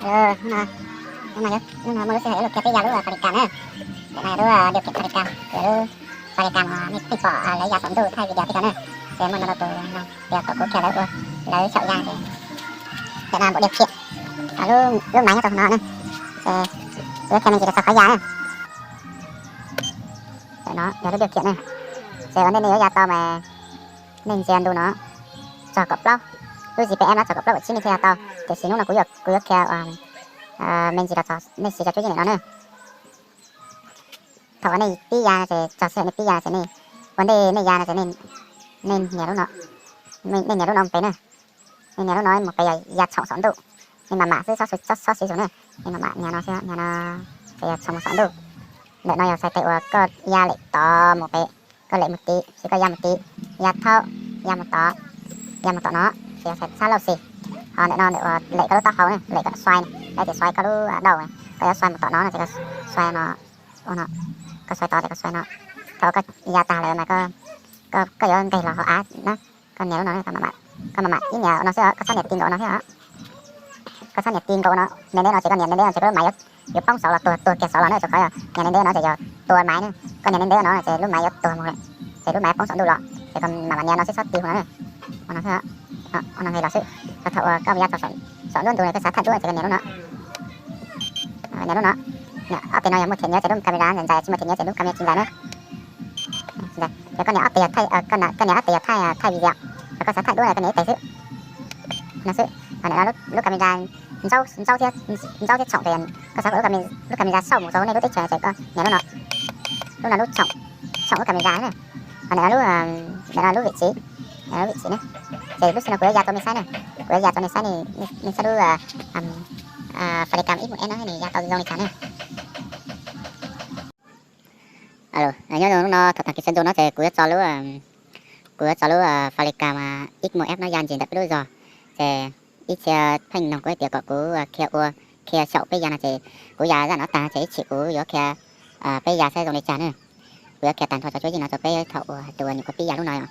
Hnub no, hnub no muaj lub sij hawm yuav luaj kiag peb ya lub Falikas na. Ntawm no yog lub điều kiện Falikas, yog lub Falikas uas nej pheej pom lawv ya saum ntuj thaij video tib co na. Ces muaj ntau ntau tus no, ces kom kuv qhia lawv ua, lawv xyaum ya ces ntawm no npau điều kiện, lub máy nyob rau hauv no na. Ces kuv yuav qhia me ntsis los txog qhov ya na. Ntawm no yog lub điều kiện na. Ces ua ntej nej yuav ya tau mas nej ntsia ntu no txog kaum plaub, lub G P M no txog kaum plaub kaum tsib nej thiaj ya tau. Tiam sis hnub no kuv yuav, kuv yuav qhia me ntsis los txog nej siv cov cuab yeej ntawm no na. Thaum uas nej pib ya no ces txog sij hawm nej pib ya no ces nej, ua ntej nej ya no ces nej nias lub no, nej nias lub no mus pem na. Nej nias lub no mus pem yog ya tshoom saum ntuj. Nej mam mam xwb, txhob siv zog na. Nej mam mam nias no xwb, nias no ces yog tshoom mus saum ntuj. Ntawm no yog txhais tes uas koj ya lem tod mus pem, koj lem mus tid, ces koj ya mus tid, ya thaub, ya mus tod, ya mus tom no, ces yog txhais sab laug xis. Ho ntawm no ntawm uas lem koj lub taub hau na, lem koj xuai, lawv tias xuai koj lub daus, koj yuav xuai mus tom no no ces koj xuai no, ua no, koj xuai tod ces koj xuai no. Thaum koj ya tag lawm mas koj yuav nqes los hauv av na, koj nias lub no, koj mam mam ib nias no xwb os, koj txhob nias ti nkaus no thiab os. Koj txhob nias ti nkaus no, nias ntev no ces koj nias ntev ntev no ces koj lub máy yuav poob saud los tuag, tuag kiag saud los na, rau qhov nias ntev ntev no ces yog tua máy na. Koj nias ntev ntev no ces lub máy yuav tuag mus, ces lub máy poob saum ntuj los, ces koj mam mam nias no xwb, txhob ti hu no na. Ua no xwb, ua no nqes los xwb. Thaum uas koj ya txog saum nruab ntug no koj xav thaij duab ces koj nias lub no. Nias lub no. Ob teg no yog muaj thiab nyiav ces lub camera ntxais, tsis muaj thiab nyiav ces lub camera tsis ntxais na. Ces koj nias ob teg yog thaij, koj nias ob teg yog thaij, thaij video. Yog koj xav thaij duab no koj nias ib teg xwb. No xwb. Ho ntawm no lub camera ntsaub thiab, ntsaub thiab tshoom ces koj xav kom lub camera xauj mus rau nej lub teb chaws ces koj nias lub no. Lub no lub tshoom, tshoom lub camera na. Ho ntawm no lub, ntawm no lub vị trí, ntawm no lub vị trí na. Ces lub sij no kuv yuav ya rau nej saib na, kuv yuav ya rau nej saib, nej saib lub Falikas ib mus eb no nws ya tau zoo li cas na. Nyob zoo hnub no thaum tag kis sawv ntxov no ces kuv yuav tso lub, kuv yuav tso lub Falikas ib mus eb no ya ntsis ntawm peb lub zos. Ces ib txhia pheej nug kuv hais tias kom kuv qhia ua, qhia xyaum peb ya no ces kuv ya zaj no tag ces ib chim kuv yuav qhia peb ya saib zoo li cas na. Kuv yuav qhia tag nrho cov cuab yeej no rau peb thaum uas tus uas nyuam qhuav pib ya lub no os.